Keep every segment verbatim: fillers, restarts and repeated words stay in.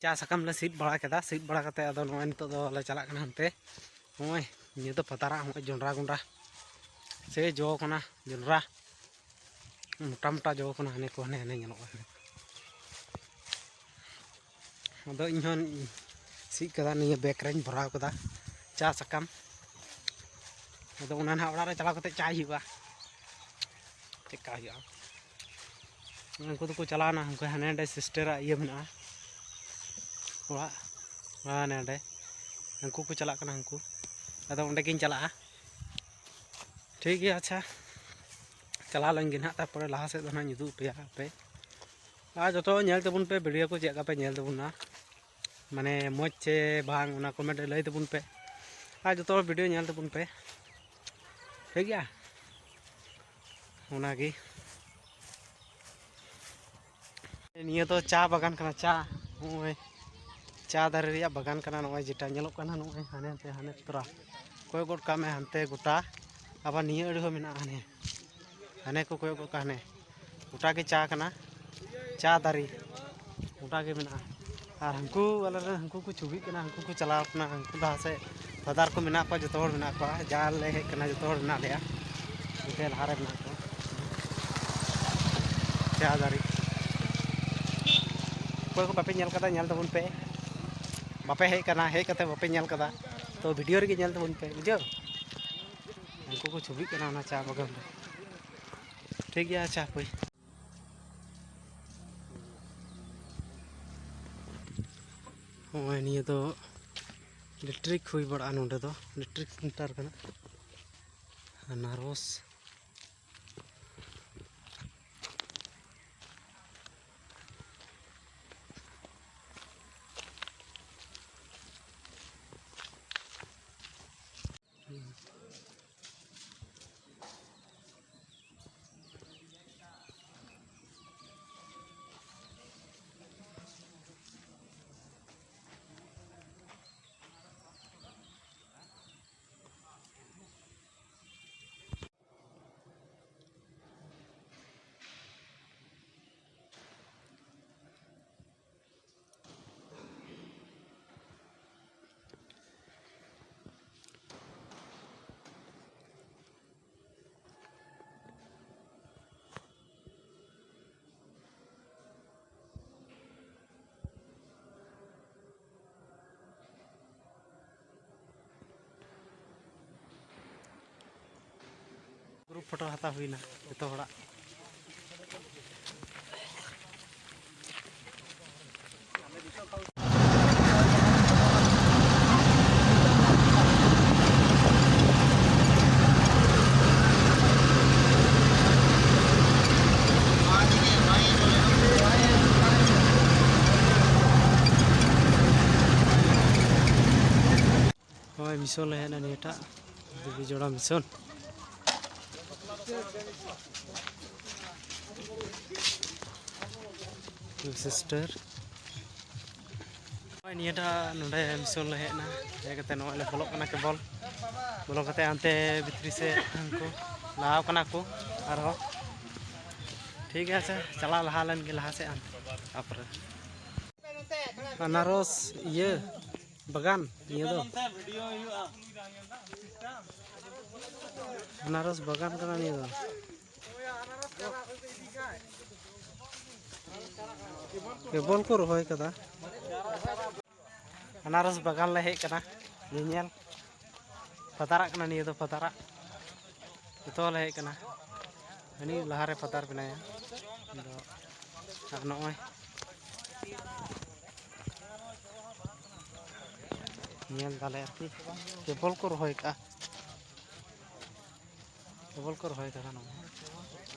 ᱪᱟ ᱥᱟᱠᱟᱢ ᱞᱮ ᱥᱤᱫ ᱵᱟᱲᱟ ᱠᱮᱫᱟ᱾ ᱥᱤᱫ ᱵᱟᱲᱟ ᱠᱟᱛᱮ ᱟᱫᱚ ᱱᱚᱜᱼᱚᱭ ᱱᱤᱛᱚᱜ ᱫᱚ ᱞᱮ ᱪᱟᱞᱟᱜ ᱠᱟᱱᱟ ᱦᱟᱱᱛᱮ᱾ ᱱᱚᱜᱼᱚᱭ ᱱᱤᱭᱟᱹ ᱫᱚ ᱯᱟᱛᱟᱨᱟᱜ, ᱱᱚᱜᱼᱚᱭ ᱡᱚᱸᱰᱨᱟ ᱜᱚᱸᱰᱟ ᱥᱮ ᱡᱚ ᱠᱟᱱᱟ ᱡᱚᱸᱰᱨᱟ, ᱢᱚᱴᱟ ᱢᱚᱴᱟ ᱡᱚ ᱠᱟᱱᱟ, ᱦᱟᱱᱮ ᱠᱚ ᱦᱟᱱᱮ ᱦᱟᱱᱮ ᱧᱮᱞᱚᱜᱼᱟ᱾ ᱟᱫᱚ ᱤᱧ ᱦᱚᱸ ᱥᱤᱫ ᱠᱟᱫᱟ, ᱱᱤᱭᱟᱹ ᱵᱮᱜᱽ ᱨᱮᱧ ᱵᱷᱚᱨᱟᱣ ᱠᱟᱫᱟ ᱪᱟ ᱥᱟᱠᱟᱢ᱾ ᱟᱫᱚ ᱚᱱᱟ ᱱᱟᱦᱟᱜ ᱚᱲᱟᱜ ᱨᱮ ᱪᱟᱞᱟᱣ ᱠᱟᱛᱮ ᱪᱟᱭ ᱦᱩᱭᱩᱜᱼᱟ, ᱪᱮᱫ ᱞᱮᱠᱟ ᱦᱩᱭᱩᱜᱼᱟ᱾ ᱩᱱᱠᱩ ᱫᱚᱠᱚ ᱪᱟᱞᱟᱣᱱᱟ, ᱩᱱᱠᱩ ᱦᱟᱱᱮ ᱦᱟᱸᱰᱮ ᱥᱤᱥᱴᱟᱨᱟᱜ ᱤᱭᱟᱹ ᱢᱮᱱᱟᱜᱼᱟ, ᱚᱲᱟᱜ ᱦᱟᱱᱮ ᱦᱟᱸᱰᱮ ᱩᱱᱠᱩ ᱠᱚ ᱪᱟᱞᱟᱜ ᱠᱟᱱᱟ ᱩᱱᱠᱩ᱾ ᱟᱫᱚ ᱚᱸᱰᱮ ᱜᱤᱧ ᱪᱟᱞᱟᱜᱼᱟ᱾ ᱴᱷᱤᱠ ᱜᱮᱭᱟ, ᱟᱪᱪᱷᱟ, ᱪᱟᱞᱟᱣ ᱞᱮᱱ ᱜᱮ ᱱᱟᱦᱟᱜ, ᱛᱟᱨᱯᱚᱨᱮ ᱞᱟᱦᱟ ᱥᱮᱫ ᱫᱚ ᱱᱟᱦᱟᱜ ᱤᱧ ᱩᱫᱩᱜ ᱟᱯᱮᱭᱟ ᱟᱯᱮ᱾ ᱟᱨ ᱡᱚᱛᱚ ᱧᱮᱞ ᱛᱟᱵᱚᱱ ᱯᱮ, ᱵᱷᱤᱰᱤᱭᱳ ᱠᱚ ᱪᱮᱫ ᱞᱮᱠᱟ ᱯᱮ ᱧᱮᱞ ᱛᱟᱵᱚᱱᱟ, ᱢᱟᱱᱮ ᱢᱚᱡᱽ ᱪᱮ ᱵᱟᱝ, ᱚᱱᱟ ᱠᱚᱢᱮᱱᱴ ᱨᱮ ᱞᱟᱹᱭ ᱛᱟᱵᱚᱱ ᱯᱮ᱾ ᱟᱨ ᱡᱚᱛᱚ ᱦᱚᱲ ᱵᱷᱤᱰᱤᱭᱳ ᱧᱮᱞ ᱛᱟᱵᱚᱱ ᱯᱮ, ᱴᱷᱤᱠ ᱜᱮᱭᱟ᱾ ᱚᱱᱟᱜᱮ, ᱱᱤᱭᱟᱹ ᱫᱚ ᱪᱟ ᱵᱟᱜᱟᱱ ᱠᱟᱱᱟ, ᱪᱟ᱾ ᱱᱚᱜᱼᱚᱭ ᱪᱟ ᱫᱟᱨᱮ ᱨᱮᱭᱟᱜ ᱵᱟᱜᱟᱱ ᱠᱟᱱᱟ, ᱱᱚᱜᱼᱚᱭ ᱡᱮᱴᱟ ᱧᱮᱞᱚᱜ ᱠᱟᱱᱟ, ᱱᱚᱜᱼᱚᱭ ᱦᱟᱱᱮ ᱦᱟᱱᱛᱮ, ᱦᱟᱱᱮ ᱛᱚᱨᱟ ᱠᱚᱭᱚᱜ ᱜᱚᱫ ᱠᱟᱜ ᱢᱮ, ᱦᱟᱱᱛᱮ ᱜᱚᱴᱟ᱾ ᱟᱵᱟᱨ ᱱᱤᱭᱟᱹ ᱟᱹᱲᱤ ᱦᱚᱸ ᱢᱮᱱᱟᱜᱼᱟ, ᱦᱟᱱᱮ ᱦᱟᱱᱮ ᱠᱚ ᱠᱚᱭᱚᱜ ᱜᱚᱫ ᱠᱟᱜᱼᱟ, ᱦᱟᱱᱮ ᱜᱚᱴᱟ ᱜᱮ ᱪᱟ ᱠᱟᱱᱟ, ᱪᱟ ᱫᱟᱨᱮ ᱜᱚᱴᱟ ᱜᱮ ᱢᱮᱱᱟᱜᱼᱟ᱾ ᱟᱨ ᱦᱟᱹᱱᱠᱩ ᱟᱞᱮ ᱨᱮᱱ ᱦᱟᱹᱱᱠᱩ ᱠᱚ ᱪᱷᱚᱵᱤᱜ ᱠᱟᱱᱟ, ᱦᱟᱹᱱᱠᱩ ᱠᱚ ᱪᱟᱞᱟᱣ ᱠᱟᱱᱟ, ᱦᱟᱹᱱᱠᱩ ᱞᱟᱦᱟ ᱥᱮᱫ ᱯᱷᱟᱫᱟᱨ ᱠᱚ ᱢᱮᱱᱟᱜ ᱠᱚᱣᱟ, ᱡᱚᱛᱚ ᱦᱚᱲ ᱢᱮᱱᱟᱜ ᱠᱚᱣᱟ, ᱡᱟ ᱞᱮ ᱦᱮᱡ ᱠᱟᱱᱟ ᱡᱚᱛᱚ ᱦᱚᱲ ᱢᱮᱱᱟᱜ ᱞᱮᱭᱟ, ᱚᱱᱛᱮ ᱞᱟᱦᱟ ᱨᱮ ᱢᱮᱱᱟᱜ ᱠᱚᱣᱟ᱾ ᱪᱟ ᱫᱟᱨᱮ ᱚᱠᱚᱭ ᱠᱚ ᱵᱟᱯᱮ ᱧᱮᱞ ᱠᱟᱫᱟ, ᱧᱮᱞ ᱛᱟᱵᱚᱱ ᱯᱮ᱾ ᱵᱟᱯᱮ ᱦᱮᱡ ᱠᱟᱱᱟ, ᱦᱮᱡ ᱠᱟᱛᱮ ᱵᱟᱯᱮ ᱧᱮᱞ ᱠᱟᱫᱟ, ᱛᱚ ᱵᱷᱤᱰᱤᱭᱳ ᱨᱮᱜᱮ ᱧᱮᱞ ᱛᱟᱵᱚᱱ ᱯᱮ, ᱵᱩᱡᱷᱟᱹᱣ᱾ ᱩᱱᱠᱩ ᱠᱚ ᱪᱷᱚᱵᱤᱜ ᱠᱟᱱᱟ ᱚᱱᱟ ᱪᱟ ᱵᱟᱜᱟᱱ ᱨᱮ᱾ ᱴᱷᱤᱠ ᱜᱮᱭᱟ, ᱟᱪᱪᱷᱟ, ᱦᱟᱯᱳᱭ᱾ ᱱᱚᱜᱼᱚᱭ ᱱᱤᱭᱟᱹ ᱫᱚ ᱤᱞᱮᱠᱴᱨᱤᱠ ᱦᱩᱭ ᱵᱟᱲᱟᱜᱼᱟ ᱱᱚᱰᱮ ᱫᱚ, ᱤᱞᱮᱠᱴᱨᱤᱠ ᱥᱮᱱᱴᱟᱨ ᱠᱟᱱᱟ᱾ ᱟᱱᱟᱨᱚᱥ᱾ ᱯᱷᱳᱴᱳ ᱦᱟᱛᱟᱣ ᱦᱩᱭᱱᱟ ᱡᱚᱛᱚ ᱦᱚᱲᱟᱜ᱾ ᱦᱳᱭ, mission ᱞᱮ ᱦᱮᱡ ᱮᱱᱟ ᱱᱤᱭᱟᱹᱴᱟᱜ ᱫᱮᱵᱤ ᱡᱚᱲᱟ mission᱾ ᱥᱤᱥᱴᱟᱨ, ᱱᱚᱜᱼᱚᱭ ᱱᱤᱭᱟᱹᱴᱟᱜ ᱱᱚᱰᱮ mission ᱞᱮ ᱦᱮᱡ ᱮᱱᱟ᱾ ᱦᱮᱡ ᱠᱟᱛᱮ ᱱᱚᱜᱼᱚᱭ ᱞᱮ ᱵᱚᱞᱚᱜ ᱠᱟᱱᱟ ᱠᱮᱵᱚᱞ᱾ ᱵᱚᱞᱚ ᱠᱟᱛᱮ ᱦᱟᱱᱛᱮ ᱵᱷᱤᱛᱨᱤ ᱥᱮᱫ ᱦᱟᱱᱠᱩ ᱞᱟᱦᱟᱣ ᱠᱟᱱᱟ ᱠᱚ ᱟᱨᱦᱚᱸ᱾ ᱴᱷᱤᱠ ᱜᱮᱭᱟ, ᱟᱪᱪᱷᱟ, ᱪᱟᱞᱟᱣ ᱞᱟᱦᱟ ᱞᱮᱱ ᱜᱮ ᱞᱟᱦᱟ ᱥᱮᱫ ᱦᱟᱱᱛᱮ᱾ ᱛᱟᱯᱚᱨᱮ ᱟᱱᱟᱨᱚᱥ ᱤᱭᱟᱹ ᱵᱟᱜᱟᱱ ᱱᱤᱭᱟᱹ ᱫᱚ᱾ ᱟᱱᱟᱨᱚᱥ ᱵᱟᱜᱟᱱ ᱠᱟᱱᱟ ᱱᱤᱭᱟᱹ ᱫᱚ᱾ ᱠᱮᱵᱚᱞ ᱠᱚ ᱨᱚᱦᱚᱭ ᱠᱟᱫᱟ᱾ ᱟᱱᱟᱨᱚᱥ ᱵᱟᱜᱟᱱ ᱞᱮ ᱦᱮᱡ ᱠᱟᱱᱟ ᱧᱮᱧᱮᱞ᱾ ᱯᱟᱛᱟᱨᱟᱜ ᱠᱟᱱᱟ ᱱᱤᱭᱟᱹ ᱫᱚ, ᱯᱟᱛᱟᱨᱟᱜ᱾ ᱡᱚᱛᱚ ᱞᱮ ᱦᱮᱡ ᱠᱟᱱᱟ᱾ ᱦᱟᱹᱱᱤ ᱞᱟᱦᱟᱨᱮ ᱯᱟᱛᱟᱨ ᱵᱮᱱᱟᱭᱟ᱾ ᱟᱫᱚ ᱟᱨ ᱱᱚᱜᱼᱚᱭ ᱧᱮᱞ ᱫᱟᱞᱮ ᱟᱨᱠᱤ, ᱠᱮᱵᱚᱞ ᱠᱚ ᱨᱚᱦᱚᱭ ᱠᱟᱜᱼᱟ᱾ ᱠᱮᱵᱚᱞ ᱠᱚ ᱨᱚᱦᱚᱭ ᱠᱟᱫᱟ ᱱᱚᱣᱟ᱾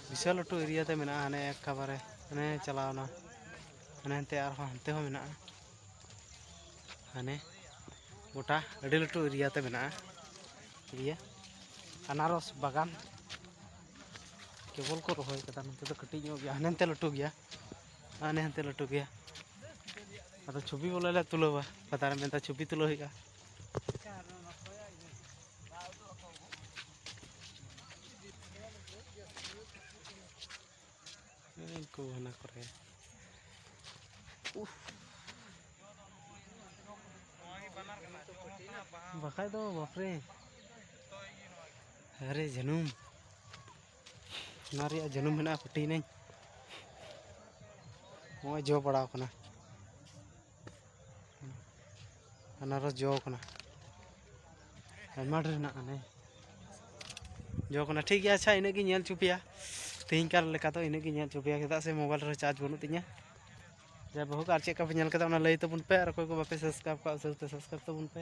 ᱵᱤᱥᱟᱞ ᱞᱟᱹᱴᱩ area ᱛᱮ ᱢᱮᱱᱟᱜᱼᱟ, ᱦᱟᱱᱮ ᱮᱠᱮᱵᱟᱨᱮ ᱦᱟᱱᱮ ᱪᱟᱞᱟᱣᱱᱟ, ᱦᱟᱱᱮ ᱦᱟᱱᱛᱮ ᱟᱨᱦᱚᱸ ᱦᱟᱱᱛᱮ ᱦᱚᱸ ᱢᱮᱱᱟᱜᱼᱟ᱾ ᱦᱟᱱᱮ ᱜᱚᱴᱟ ᱟᱹᱰᱤ ᱞᱟᱹᱴᱩ area ᱛᱮ ᱢᱮᱱᱟᱜᱼᱟ᱾ ᱤᱭᱟᱹ ᱟᱱᱟᱨᱚᱥ ᱵᱟᱜᱟᱱ ᱠᱮᱵᱚᱞ ᱠᱚ ᱨᱚᱦᱚᱭ ᱠᱟᱫᱟ᱾ ᱱᱚᱛᱮ ᱫᱚ ᱠᱟᱹᱴᱤᱡ ᱧᱚᱜ ᱜᱮᱭᱟ, ᱦᱟᱱᱮ ᱦᱟᱱᱛᱮ ᱞᱟᱹᱴᱩ ᱜᱮᱭᱟ, ᱦᱟᱱᱮ ᱦᱟᱱᱛᱮ ᱞᱟᱹᱴᱩ ᱜᱮᱭᱟ᱾ ᱟᱫᱚ ᱪᱷᱚᱵᱤ ᱵᱚᱞᱮ ᱞᱮ ᱛᱩᱞᱟᱹᱣᱟ, ᱯᱟᱛᱟ ᱨᱮ ᱢᱮᱱᱫᱟ ᱪᱷᱚᱵᱤ ᱛᱩᱞᱟᱹᱣ ᱦᱩᱭᱩᱜᱼᱟ᱾ ᱩᱱᱠᱩ ᱦᱟᱱᱟ ᱠᱚᱨᱮ᱾ ᱩᱦ᱾ ᱵᱟᱠᱷᱟᱡ ᱫᱚ ᱵᱟᱯᱨᱮ᱾ ᱟᱨᱮ ᱡᱟᱹᱱᱩᱢ᱾ ᱚᱱᱟ ᱨᱮᱭᱟᱜ ᱡᱟᱹᱱᱩᱢ ᱢᱮᱱᱟᱜᱼᱟ, ᱯᱟᱹᱴᱤᱭᱮᱱᱟᱹᱧ᱾ ᱱᱚᱜᱼᱚᱭ ᱡᱚ ᱵᱟᱲᱟᱣ ᱠᱟᱱᱟ᱾ ᱟᱱᱟᱨᱚᱥ ᱡᱚ ᱠᱟᱱᱟ᱾ ᱟᱭᱢᱟ ᱰᱷᱮᱨ ᱦᱮᱱᱟᱜᱼᱟ ᱱᱮ᱾ ᱡᱚ ᱠᱟᱱᱟ᱾ ᱴᱷᱤᱠ ᱜᱮᱭᱟ, ᱟᱪᱪᱷᱟ, ᱤᱱᱟᱹᱜ ᱜᱮ ᱧᱮᱞ ᱦᱚᱪᱚ ᱯᱮᱭᱟ᱾ ᱛᱮᱦᱮᱧ ᱠᱟᱨ ᱞᱮᱠᱟ ᱫᱚ ᱤᱱᱟᱹᱜ ᱜᱮ ᱧᱮᱞ ᱦᱚᱪᱚ ᱯᱮᱭᱟ, ᱪᱮᱫᱟᱜ ᱥᱮ ᱢᱳᱵᱟᱭᱤᱞ ᱨᱮ ᱪᱟᱨᱡᱽ ᱵᱟᱹᱱᱩᱜ ᱛᱤᱧᱟ᱾ ᱡᱟᱭᱦᱳᱠ, ᱟᱨ ᱪᱮᱫ ᱞᱮᱠᱟ ᱯᱮ ᱧᱮᱞ ᱠᱮᱫᱟ, ᱚᱱᱟ ᱞᱟᱹᱭ ᱛᱟᱵᱚᱱ ᱯᱮ᱾ ᱟᱨ ᱚᱠᱚᱭ ᱠᱚ ᱵᱟᱯᱮ ᱥᱟᱵᱥᱠᱨᱟᱭᱤᱵᱽ ᱠᱟᱜᱼᱟ, ᱩᱥᱟᱹᱨᱟ ᱛᱮ ᱥᱟᱵᱥᱠᱨᱟᱭᱤᱵᱽ ᱛᱟᱵᱚᱱ ᱯᱮ᱾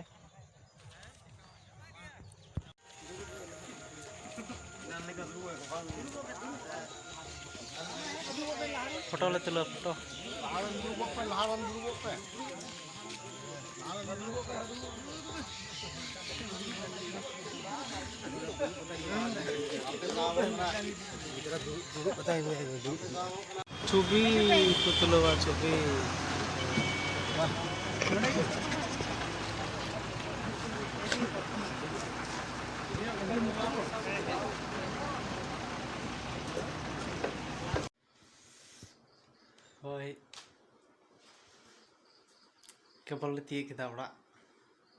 ᱯᱷᱳᱴᱳ ᱞᱮ ᱛᱩᱞᱟᱹᱣ, ᱯᱷᱳᱴᱳ᱾ ᱪᱷᱚᱵᱤ ᱠᱚ ᱛᱩᱞᱟᱹᱣᱟ, ᱪᱷᱚᱵᱤ᱾ ᱦᱳᱭ, ᱠᱮᱵᱚᱞ ᱞᱮ ᱛᱤᱭᱳᱜ ᱠᱮᱫᱟ ᱚᱲᱟᱜ᱾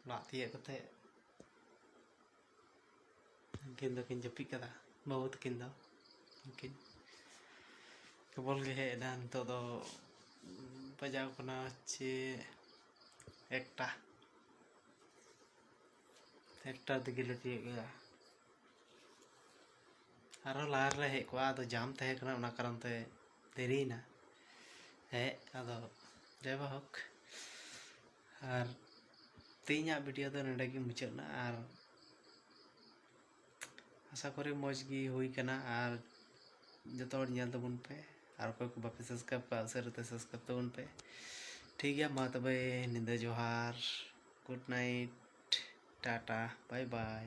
ᱚᱲᱟᱜ ᱛᱤᱭᱳᱜ ᱠᱟᱛᱮ ᱩᱱᱠᱤᱱ ᱫᱚᱠᱤᱱ ᱡᱟᱹᱯᱤᱫ ᱠᱟᱫᱟ, ᱵᱟᱹᱦᱩ ᱛᱟᱹᱠᱤᱱ ᱫᱚ᱾ ᱩᱱᱠᱤᱱ ᱠᱮᱵᱚᱞ ᱜᱮ ᱦᱮᱡ ᱮᱱᱟ᱾ ᱱᱤᱛᱚᱜ ᱫᱚ ᱵᱟᱡᱟᱣ ᱠᱟᱱᱟ ᱪᱮ ᱮᱠᱴᱟ, ᱮᱠᱴᱟ ᱛᱮᱜᱮ ᱞᱮ ᱛᱤᱭᱳᱜ ᱠᱮᱫᱟ᱾ ᱟᱨᱦᱚᱸ ᱞᱟᱦᱟ ᱨᱮᱞᱮ ᱦᱮᱡ ᱠᱚᱜᱼᱟ, ᱟᱫᱚ ᱡᱟᱢ ᱛᱟᱦᱮᱸ ᱠᱟᱱᱟ, ᱚᱱᱟ ᱠᱟᱨᱚᱱ ᱛᱮ ᱫᱮᱨᱤᱭᱮᱱᱟ ᱦᱮᱡ᱾ ᱟᱫᱚ ᱡᱟᱭ ᱵᱟ ᱦᱳᱠ, ᱟᱨ ᱛᱮᱦᱮᱧᱟᱜ ᱵᱷᱤᱰᱤᱭᱳ ᱫᱚ ᱱᱚᱰᱮ ᱜᱮ ᱢᱩᱪᱟᱹᱫ ᱮᱱᱟ᱾ ᱟᱨ ᱟᱥᱟ ᱠᱚᱨᱮ ᱢᱚᱡᱽ ᱜᱮ ᱦᱩᱭ ᱠᱟᱱᱟ᱾ ᱟᱨ ᱡᱚᱛᱚ ᱦᱚᱲ ᱧᱮᱞ ᱛᱟᱵᱚᱱ ᱯᱮ, ᱟᱨ ᱚᱠᱚᱭ ᱠᱚ ᱵᱟᱯᱮ ᱥᱟᱵᱥᱠᱨᱟᱭᱤᱵᱽ ᱠᱟᱜᱼᱟ, ᱩᱥᱟᱹᱨᱟ ᱛᱮ ᱥᱟᱵᱥᱠᱨᱟᱭᱤᱵᱽ ᱛᱟᱵᱚᱱ ᱯᱮ᱾ ᱴᱷᱤᱠ ᱜᱮᱭᱟ, ᱢᱟ ᱛᱚᱵᱮ, ᱧᱤᱫᱟᱹ ᱡᱚᱦᱟᱨ, ᱜᱩᱰ ᱱᱟᱭᱤᱴ, ᱴᱟᱴᱟ, ᱵᱟᱭ ᱵᱟᱭ᱾